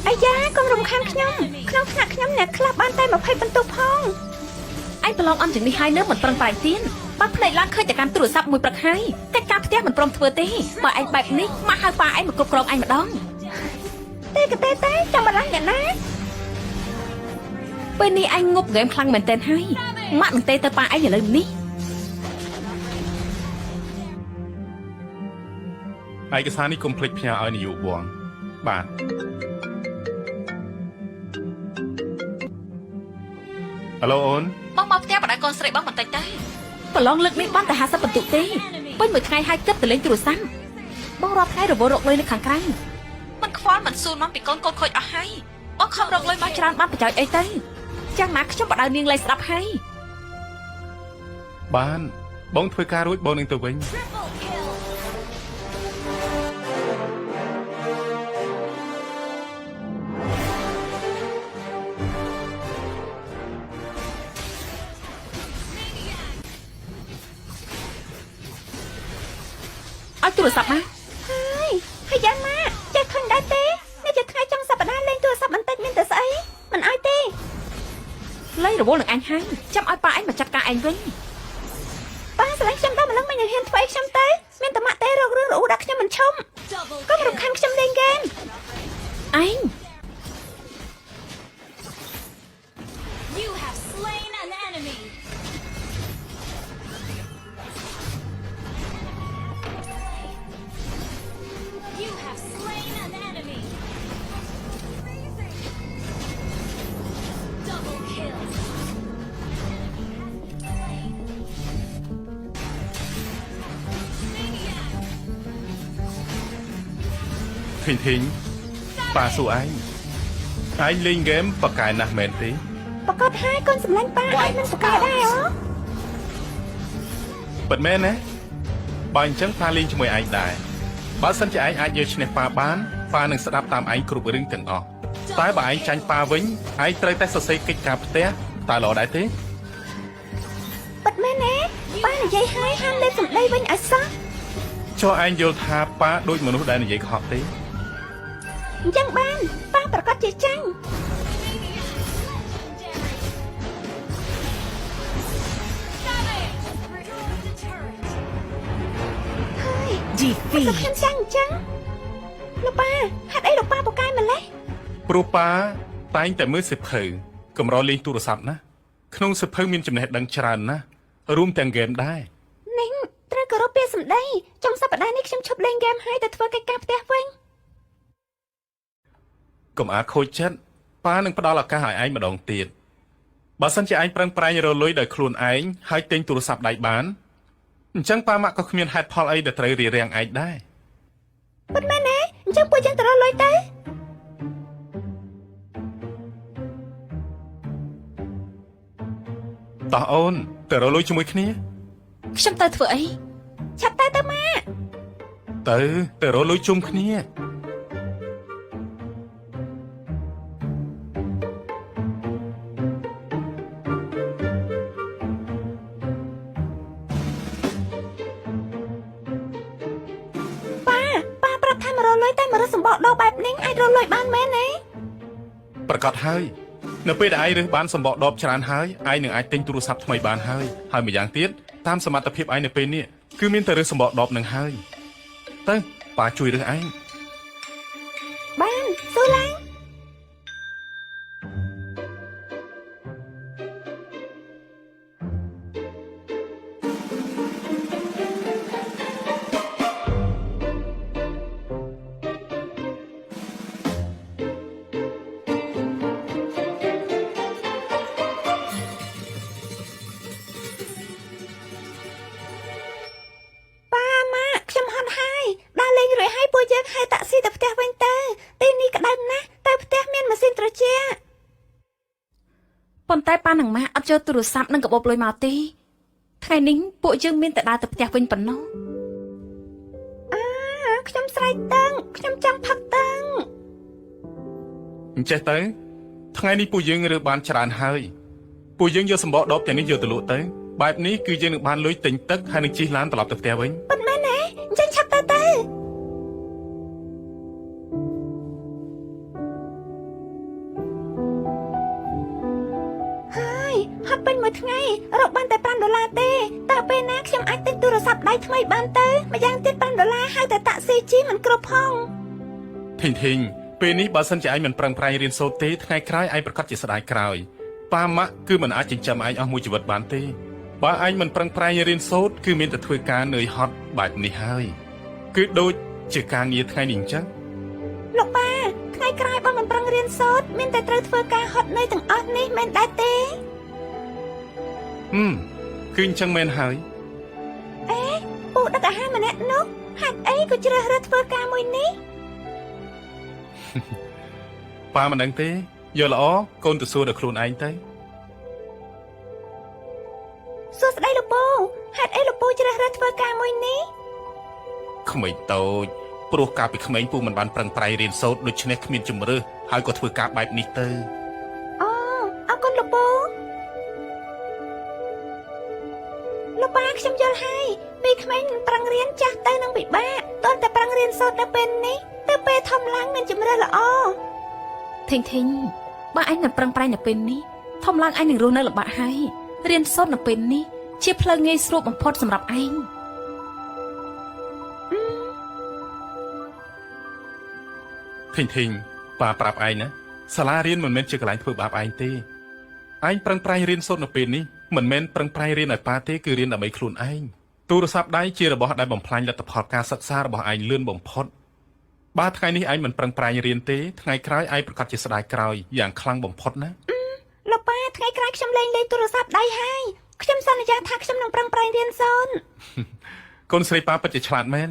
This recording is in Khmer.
អាយ៉ាកុំរំខានខ្ញុំក្នុងថ្នាក់ខ្ញុំអ្នកខ្លះបានតែ20បន្ទុកផង ឯងប្រឡងអន់ជាងនេះហើយនៅមិនប្រឹងប្រែងទៀតបើភ្នែកឡើងឃើញតែកាន់ទូរស័ព្ទមួយព្រឹកហើយកិច្ចការផ្ទះមិនព្រមធ្វើទេបើឯងបែបនេះមកហៅប៉ាឯងមកគ្រប់គ្រងឯងម្ដង ទេកទេទេចាំបារម្ភអ្នកណា ពេលនេះឯងងប់ហ្គេមខ្លាំងមែនទែនហើយម៉ាក់នឹងទេទៅប៉ាឯងឥឡូវនេះ ឯកសារនេះកុំភ្លេចផ្ញើឲ្យនាយកវងបាទអាឡូអូន បងមកផ្ទះបដៅកូនស្រីបងបន្តិចទៅប្រឡងលើកនេះបានតែ50បន្ទុកទេពេញមួយថ្ងៃហើយគិតទៅលេងទូរស័ព្ទបងរាល់ថ្ងៃរវល់រកលុយនៅខាងក្រៅមិនខ្វល់មិនស៊ូនមកពីកូនកូនខូចអស់ហើយបងខំរកលុយមកច្រើនបានប្រយោជន៍អីទៅចាំណាខ្ញុំបដៅនាងលែងស្ដាប់ហើយ បាន បងធ្វើការរួចបងនឹងទៅវិញ ឲ្យទូរស័ព្ទមក ហើយហើយយ៉ាងម៉ាក់ចេះខឹងដែរទេនេះជាថ្ងៃចុងសប្តាហ៍លេងទូរស័ព្ទបន្តិចមានតែស្អីមិនអោយទេ លែងរវល់នឹងអញហើយចាំឲ្យប៉ាឯងមកចាត់ការឯងវិញ ប៉ាស្រឡាញ់ខ្ញុំដល់ម្លឹងមិននឹងហ៊ានធ្វើអីខ្ញុំទេមានតែម៉ាក់ទេរករឿងរអ៊ូដល់ខ្ញុំមិនឈុំកុំរំខានខ្ញុំលេងហ្គេម ឯង You have slain an enemy. You have slain an enemy. Double kill. ធីងធីងប៉ាសួរឯងឯងលេងហ្គេមប៉ាកែណាស់មែនទេ ប្រកាសហើយកូនសម្លាញ់ប៉ាឲ្យមិនប្រកែដែរអូ ពិតមែនណាបើអញ្ចឹងប៉ាលេងជាមួយឯងដែរបើសិនជាឯងអាចយកឈ្នះប៉ាបានប៉ានឹងស្ដាប់តាមឯងគ្រប់រឿងទាំងអស់តែបើឯងចាញ់ប៉ាវិញឯងត្រូវតែសរសេរកិច្ចការផ្ទះតើល្អដែរទេ ពិតមែនណាប៉ានិយាយហើយហាមលេបសម្ដីវិញឲ្យសោះ ចុះឯងយល់ថាប៉ាដូចមនុស្សដែលនិយាយកុហកទេ អញ្ចឹងបានប៉ាប្រកាសជាចាញ់ Savage. The turret. ហើយ ជី មិនក៏ខ្ញុំចាញ់អញ្ចឹងលោកប៉ាហេតុអីលោកប៉ាប្រកែម្លេះ ព្រោះប៉ាតែងតែមើលសិភៅកម្រលេងទូរស័ព្ទណាក្នុងសិភៅមានចំណេះដឹងច្រើនណាស់រួមទាំងហ្គេមដែរ នេះត្រូវគោរពពាក្យសម្ដីចុងសប្តាហ៍នេះខ្ញុំឈប់លេងហ្គេមហើយទៅធ្វើកិច្ចការផ្ទះវិញ កុំអាលខូចចិត្តប៉ានឹងផ្ដល់ឱកាសឲ្យឯងម្ដងទៀតបើសិនជាឯងប្រឹងប្រែងរកលុយដោយខ្លួនឯងហើយទិញទូរស័ព្ទដៃបានអញ្ចឹងប៉ាម៉ាក់ក៏គ្មានហេតុផលអីដែលត្រូវរារាំងឯងដែរ ពិតមែនណាអញ្ចឹងពួកយើងទៅរកលុយទៅ តោះអូនទៅរកលុយជាមួយគ្នា ខ្ញុំទៅធ្វើអី ឆាប់ទៅទៅម៉ាក់ ទៅទៅរកលុយជុំគ្នា ប៉ាប៉ាប្រាប់ថាមករកលុយតែមករកសម្បកដោបែបនេះអាចរកលុយបានមែនទេ ប្រកាសហើយនៅពេលដែលឯងរើសបានសម្បកដបច្រើនហើយឯងនឹងអាចទិញទូរស័ព្ទថ្មីបានហើយហើយម្យ៉ាងទៀតតាមសមត្ថភាពឯងនៅពេលនេះគឺមានតែរើសសម្បកដបនឹងហើយទៅប៉ាជួយរើសឯង បានស៊ូឡើងប៉ាម៉ាក់ខ្ញុំហត់ហើយដើរលេងរួចហើយពួកយើងហៅតាក់ស៊ីទៅផ្ទះវិញទៅទីនេះក្តៅណាស់តែផ្ទះមានម៉ាស៊ីនត្រជាក់ ប៉ុន្តែប៉ានិងម៉ាក់អត់យកទូរស័ព្ទនិងកាបូបលុយមកទេថ្ងៃនេះពួកយើងមានតែដើរទៅផ្ទះវិញប៉ុណ្ណោះ អាខ្ញុំស្រែកតឹងខ្ញុំចង់ផឹកតឹង អញ្ចេះទៅថ្ងៃនេះពួកយើងរើសបានច្រើនហើយពួកយើងយកសម្បកដបទាំងនេះយកទៅលក់ទៅបែបនេះគឺយើងនឹងបានលុយទិញទឹកហើយនឹងជិះឡានត្រឡប់ទៅផ្ទះវិញ ពិតមែនណាអញ្ចឹងឆាប់ទៅទៅ ថ្ងៃរកបានតែ5ដុល្លារទេតើពេលណាខ្ញុំអាចទិញទូរស័ព្ទដៃថ្មីបានទៅម្យ៉ាងទៀត5ដុល្លារហៅតែតាក់ស៊ីជិះមិនគ្រប់ផង ធីងធីងពេលនេះបើសិនជាឯងមិនប្រឹងប្រែងរៀនសូត្រទេថ្ងៃក្រោយឯងប្រកាសជាស្ដាយក្រោយប៉ាម៉ាក់គឺមិនអាចចិញ្ចឹមឯងអស់មួយជីវិតបានទេបើឯងមិនប្រឹងប្រែងរៀនសូត្រគឺមានតែធ្វើការនឿយហត់បែបនេះហើយគឺដូចជាការងារថ្ងៃនេះអញ្ចឹង លោកប៉ាថ្ងៃក្រោយបើមិនប្រឹងរៀនសូត្រមានតែត្រូវធ្វើការហត់នឿយទាំងអស់នេះមែនដែរទេ ហឹមគឺអញ្ចឹងមែនហើយ អេពូដឹកអាហារម្នាក់នោះហេតុអីក៏ជ្រើសរើសធ្វើការមួយនេះ ប៉ាមិនដឹងទេយកល្អកូនទៅសួរដល់ខ្លួនឯងទៅ សួស្តីលោកពូហេតុអីលោកពូជ្រើសរើសធ្វើការមួយនេះ ក្មេងតូចព្រោះកាលពីក្មេងពូមិនបានប្រឹងប្រែងរៀនសូត្រដូច្នេះគ្មានជំរឿសហើយក៏ធ្វើការបែបនេះទៅ អូអរគុណលោកពូលោកប៉ាខ្ញុំយល់ហើយពីក្មេងមិនប្រឹងរៀនចាស់ទៅនឹងពិបាកតន់តែប្រឹងរៀនសូត្រនៅពេលនេះទៅពេលធំឡើងមានជំរឿសល្អ ធីងធីងបើឯងមិនប្រឹងប្រែងនៅពេលនេះធំឡើងឯងនឹងរស់នៅលំបាកហើយរៀនសូត្រនៅពេលនេះជាផ្លូវងាយស្រួលបំផុតសម្រាប់ឯង ធីងធីងប៉ាប្រាប់ឯងណាសាលារៀនមិនមែនជាកន្លែងធ្វើបាបឯងទេឯងប្រឹងប្រែងរៀនសូត្រនៅពេលនេះមិនមែនប្រឹងប្រែងរៀនឲ្យប៉ាទេគឺរៀនដើម្បីខ្លួនឯងទូរស័ព្ទដៃជារបស់ដែលបំផ្លាញលទ្ធផលការសិក្សារបស់ឯងលឿនបំផុតបើថ្ងៃនេះឯងមិនប្រឹងប្រែងរៀនទេថ្ងៃក្រោយឯងប្រកាសជាស្ដាយក្រោយយ៉ាងខ្លាំងបំផុតណា លោកប៉ាថ្ងៃក្រោយខ្ញុំលែងលេងទូរស័ព្ទដៃហើយខ្ញុំសន្យាថាខ្ញុំនឹងប្រឹងប្រែងរៀនសូត្រ កូនស្រីប៉ាពិតជាឆ្លាតមែន